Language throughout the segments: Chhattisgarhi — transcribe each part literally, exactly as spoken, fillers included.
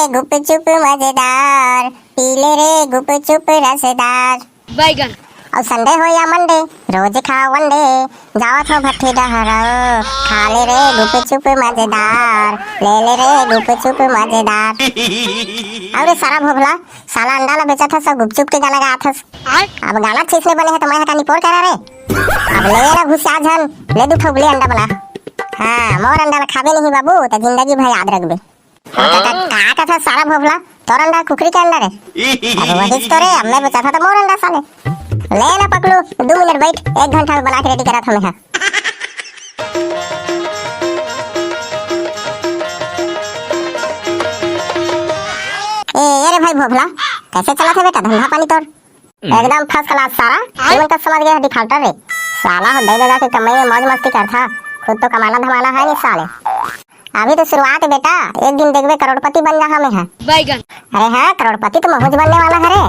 गुपचुप मजेदार, पी ले रे गुपचुप रसदार। बैगन। अउ संडे हो या मंडे, रोज खाओ अंडे, जावत हो भट्ठी डहर, खा ले रे गुपचुप मजेदार, ले ले रे गुपचुप मजेदार। अउ रे सारा भोभला, साला अंडा ला बेचत हस, गुपचुप के गाना गात हस। आय? अब गाना ठीक ले बने हे त मैं हटा निपोर करा रे। अब ले ना घुसिया झन, ले दू ठो ले अंडा बना। हाँ, मोर अंडा ला खाबे नहीं बाबू, त जिंदगी भर याद रखबे। का, का, का, का कथा सारा भोभला? तोर अंडा कुकरी के अंडा रे? अब वही तो रे, अब मैं बचा था तो मोर अंडा साले। ले ना पकलू, दू मिनट बैठ, एक घंटा में बना के रेडी करा था मैं। हाँ। ए, ए रे भाई भोभला, कैसे चला था बेटा धंधा पानी तोर? हम्म। एकदम फर्स्ट क्लास सारा। आय? तुमन का समझ गए डिफॉल्टर रे। साला हो दे दे के कमाई में मौज मस्ती करथा, खुद तो कमाना धमाना है नहीं साले। अभी तो शुरुआत है बेटा, एक दिन देखबे करोड़पति बन जा हमें है। बैगन। अरे हाँ, करोड़पति तो महूँ बनने वाला है रे।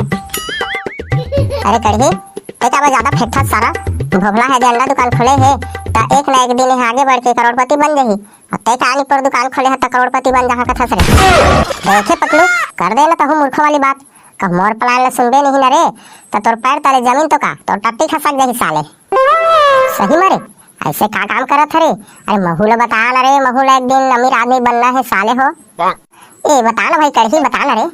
अरे कढ़ी, ते काबर ज्यादा फेंकथस सारा? भोभला है जे अंडा दुकान खोले है, त एक ना एक दिन यहाँ आगे बढ़ के करोड़पति बन जाही। अब ते का आनी पर दुकान खोले है त करोड़पति बन जा कथस रे। देखे पकलू, कर दे ना तहू मूर्खों वाली बात। कब मोर प्लान ल सुनबे नहीं ना रे, त तोर पैर तले जमीन तो का, तोर टट्टी खसक जाही साले। सही में रे, ऐसे का काम करत हरे? अरे महू ल बता ना रे, महू ल एक दिन अमीर आदमी बनना है साले हो। ए बता ना भाई कढ़ी, बता ना रे।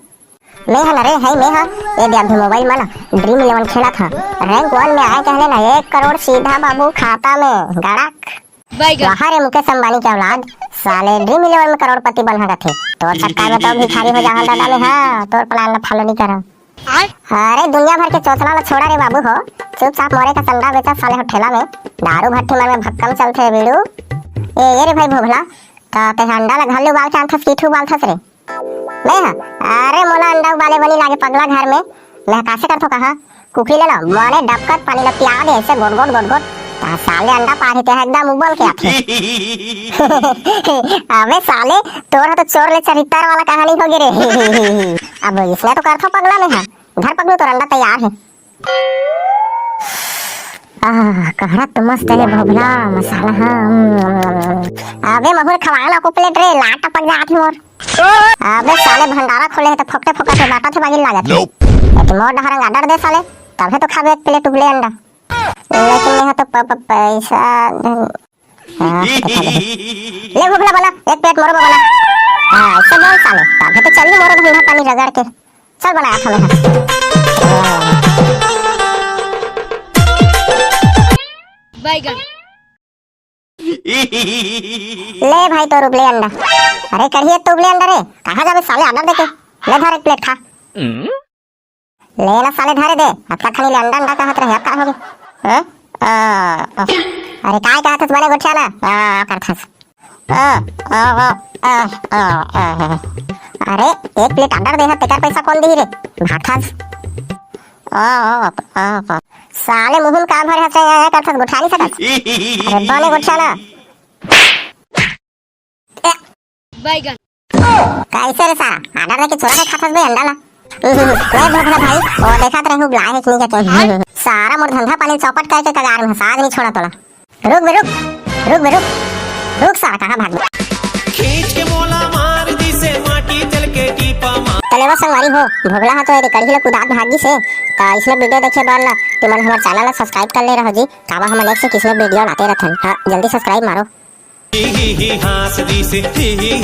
मैं ह ना रे, है मैं ह। ए दे अभी मोबाइल में ना ड्रीम इलेवन खेलत ह, रैंक वन में आए कहले ना एक करोड़ सीधा बाबू खाता में, गड़क। बैगन। वाह रे मुकेश अंबानी के औलाद, साले ड्रीम इलेवन में करोड़पति बन सकत हे। तोर चक्कर में तो भिखारी हो जाहल दादा में, हाँ, तोर प्लान ला फॉलो नहीं करव। आय? अरे दुनिया भर के चोचला ला छोड़ा रे बाबू हो, चुपचाप मोरे का संडा बेचा साले हो ठेला में, दारू भट्टी मन में भक्कम चलथे बीड़ू। ए, ए रे भाई भोभला, त ते अंडा ला घर ले उबाल के आनथस कि इठू उबालथस रे? मैं ह? अरे मोला अंडा उबाले बनी लागे पगला घर में। मैं ह कासे करथो कहा? कुकरी ले लो, मोने डबकत पानी ला पिया दे ऐसे गोट गोट गोट गोट। ता साले अंडा पार ही ते एकदम उबल के आथे। अबे साले, तोर ह तो चोर ले चरित्तर वाला कहानी हो गे रे। अब इसने तो करथो पगला में ह। धर पगलू तोर अंडा तैयार है। आह, कहरा तो मस्त है भोभला मसाला, हाँ। अबे महुर खवा ना को प्लेट रे, लाट टपक जात मोर। अबे साले भंडारा खोले है तो फोकटे फोकट में बाटा थे बागिल लागत है। Nope। एक मोर डहरंग आर्डर दे साले, तब है तो खाबे एक प्लेट उबले अंडा। लेकिन यहाँ तो प-, प-, पैसा धन-, हाँ, तो खा ले। ले भोभला बना, एक प्लेट मोरो बना। हाँ, ऐसे बोल साले, तब है तो चलिए मोरो धंधा पानी रगड़ के। चल बनाया था मैं। बैगन। ले भाई तो उबले अंडा। अरे कढ़िए तो उबले अंडा रे, कहाँ जाबे साले ऑर्डर देके? ले धर एक प्लेट खा। ले ना साले धरे दे, अब तक खाली ले अंडा अंडा कहत रहे, अब का हो गया? हाँ? आ, आ, अरे काय कहत हस बने गोठिया ना? आ, करत हस। आ, आ, आ, आ, आ, आ। अरे, एक प्लेट ऑर्डर दे ह, तेकर पैसा कौन दिही रे? भाखस। आ, आ, आ, आ। साले मुहुन का भरे हसे, आ, आ, करथस, गोठा नहीं सकस। अरे, बने गोठा ना। ए। बैगन। कैसे रे सारा, ऑर्डर लेके चोरा के खाथस बे अंडा ला? ओए भोभला भाई, ओ देखत रहू बुलाए है कि नहीं के। सारा मोर धंधा पानी चौपट करके कगार में हस, आज नहीं छोड़ा तोला। रुक बे रुक, रुक बे रुक, रुक सारा, कहाँ भाग गया? खींच के मोला मार दिसे माटी जल के टीपा मार। तलेवा संगवारी हो, भोभला हा तो एदे कढ़ी ला कुदात भागी से, त इसने वीडियो देखे बर ना, तुमन हमर चैनल ला सब्सक्राइब कर ले रहो जी, काबर हमन नेक्स्ट किसने वीडियो लाते रहथन। हाँ, जल्दी सब्सक्राइब मारो। ही ही ही हाँस दिसे, ही ही ही।